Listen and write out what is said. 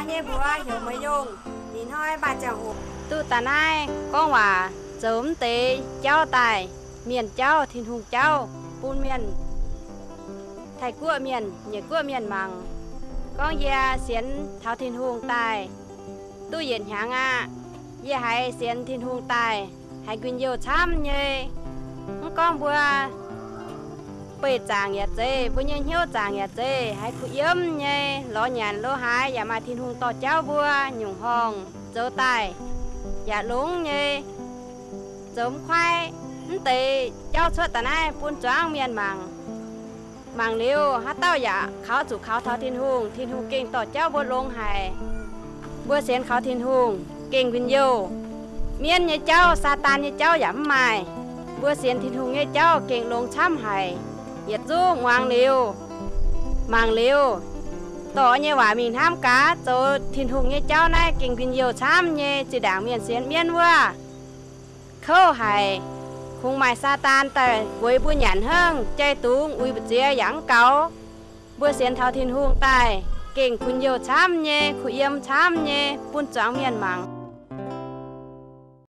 Nyei mbuox heuc Meix Yongh, ih hnoi maaih ziangh hoc duqv daaih naaiv gorngv waac zoux mv deix jauv daaih, mienh jauv, Tin-Hungh jauv, bun mienh Taiv-Guoqv mienh, Nyeic Guoqv mienh mangc. Gorngv yie sienx taux Tin-Hungh daaih duqv yietc hnyangx aqv. Yie haiz sienx Tin-Hungh daaih haiz nquin-youh camv nyei. Mv gorngv mbuo beih zaangc yaac zeiz, mbuo nyei hnyouv zaangc yaac zeiz, haiz kuh yiem nyei, lorz nyanc lo haaix yaac maaih Tin-Hungh dorh jauv mbuo nyungc horngh zoux daaih yaac longx nyei. Zoux mv kuaaiv, mv deix jauv cuotv daaih naaiv bun zuangx mienh mangc. Mangc liuz haaix dauh yaac kaux zuqc kaux taux Tin-Hungh, Tin-Hungh gengh dorh jauv mbuo longx haic. Mbuo sienx kaux Tin-Hungh gengh nquin-youh. Mienv nyei jauv, Saadaan nyei jauv yaac mv maaih. Mbuo sienx Tin-Hungh nyei jauv gengh longx camv haic. Yietc zungv muangx liuz, mangc liuz, dorh nyei waac mingh hnamv gaax, zoux Tin-Hungh nyei jauv naaiv gengh nquin-youh camv nyei. Zinh ndaangc mienh sienx mienv wuov kouv haic, kungx maaih Saadaan daaih bueix mbuo nyanc hnangv, jai dungz uix mbu'ziex yaac mv gaux. Mbuo sienx taux Tin-Hungh daaih gengh nquin-youh camv nyei, kuh yiem camv nyei, bun zuangx mienh mangc.